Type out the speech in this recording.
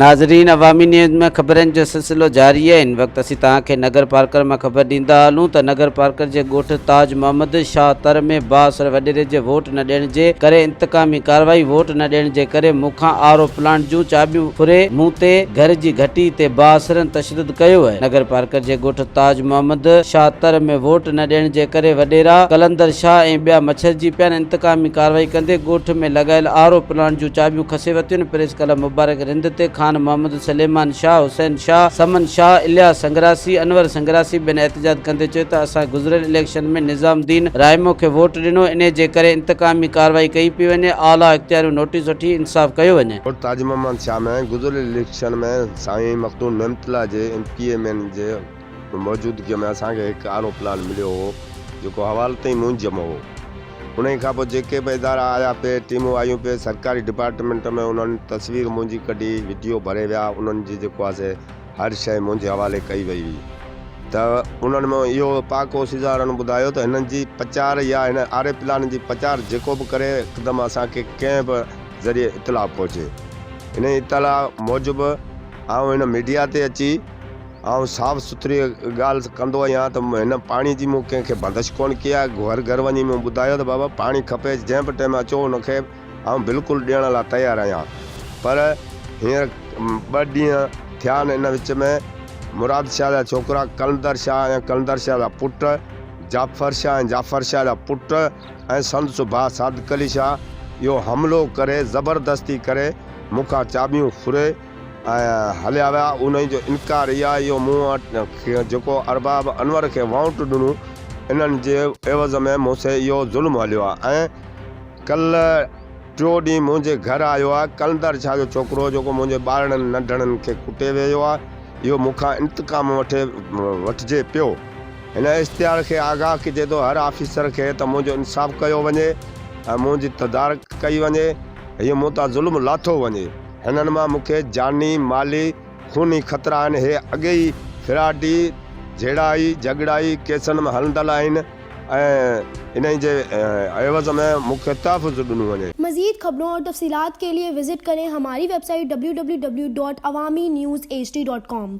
ناظرين عوامي نيوز ۾ خبرن جو سلسلو جاري آهي هن وقت اسين توهان کي نگر پارڪر مان خبر ڏيندا هلون ته نگر پارڪر جي ڳوٺ تاج محمد شاهه تر ۾ بااثر وڏيري جي ووٽ نه ڏيڻ جي ڪري انتقامي ڪارروائي ووٽ نه ڏيڻ جي ڪري مون کان آر او پلانٽ جون چاٻيون ڦري مون تي گهر جي گهٽي تي بااثرن تشدد ڪيو آهي نگر پارڪر جي ڳوٺ تاج محمد شاهه تر ۾ ووٽ نه ڏيڻ جي ڪري وڏيرا قلندر شاهه ۽ ٻيا مڇرجي پيا آهن انتقامي ڪارروائي ڪندي ڳوٺ ۾ لڳايل آر او پلانٽ جون چاٻيون کسي ورتيون آهن پريس ڪلب مبارڪ رند تي خان محمد سليمان شاهه، حسين شاهه، سمن شاهه، الياس سنگراسي، انور سنگراسي ٻين احتجاج ڪندي چيو ته اسان گذريل اليڪشن ۾ نظام الدين رائمو کي ووٽ ڏنو انهي جي ڪري انتقامي ڪارروائي ڪئي پئي وڃي، اعليٰ اختياريون نوٽيس وٺي انصاف ڪيو وڃي. ڳوٺ تاج محمد شاهه ۾ گذريل اليڪشن ۾ سائين مخدوم نعمت الله جي ايم پي اي مين جي موجودگيء ۾ اسان کي هڪ آر او پلان مليو هو جيڪو حوالي تائين منهنجم هو. انهيء کان پوء جيڪي به ادارا آيا پئي، ٽيمون آيون پئي، سرڪاري ڊپارٽمينٽ ۾ انهن تصوير منهنجي ڪڍي وڊيو ڀري ويا، انهن جي جيڪو آهي سي هر شيء منهنجي حوالي ڪئي وئي هئي ته انهن ۾ اهو پاڪ اوسيجا وارن ٻڌايو ته هنن جي پچار يا هن آر اي پلان جي پچار جيڪو به ڪري هڪدم اسان کي ڪنهن به ذريعي اطلاع پهچي. انهيء اطلاع موجب آئون هن ميڊيا تي اچي آئون صاف سٿري ڳالهه ڪندو آهيان ته هن پاڻي جي مون ڪنهن کي بندش ڪونه ڪئي آهي، گهر گهر وڃي مون ٻڌايو ته بابا پاڻي کپي جنهن به ٽيم اچو ان کي آئون بلڪل ڏيڻ لاء تيار آهيان پر هينئر ٻه ڏينهن ٿيا آهن ان وچ ۾ مراد شاهه جا ڇوڪرا قلندر شاهه ۽ قلندر شاهه جا پٽ جعفر شاهه ۽ جعفر شاهه جا پٽ ۽ سندس ڀاء صادق علي شاهه اهو حملو ڪري زبردستي ڪري مون کان چاٻيون ڦري ۽ هليا ويا، انهي جو انڪار اها اهو مون وٽ جيڪو ارباب انور کي وائونٽ ڏنو انهن جي عيوض ۾ مون سي اهو ظلم هليو آهي ۽ ڪلهه ٽيو ڏينهن منهنجي گهر آيو آهي قلندر شاهه جو ڇوڪرو جيڪو منهنجي ٻارڙن ننڍڙن کي ڪٽي ويو آهي اهو مون کان انتقام وٺي وٺجي پيو هن اشتهار کي آگاهه ڪجي ٿو هر آفيسر کي ته منهنجو انصاف ڪيو وڃي ۽ منهنجي تدارڪ ڪئي وڃي هي مون تان ظلم لاٿو وڃي. هنن مان مون کي جاني، مالي، خوني خطرا آهن، هي اڳي ئي فراڊي، جهيڙائي، جهڳڙائي ڪيسن ۾ هلندل آهن ۽ انهي جي عيوض ۾ مون کي تحفظ ڏنو وڃي. مزيد خبرون اور تفصيلات کے لئے وزٽ ڪرين ھماري website W W W dot Awami news H D dot com.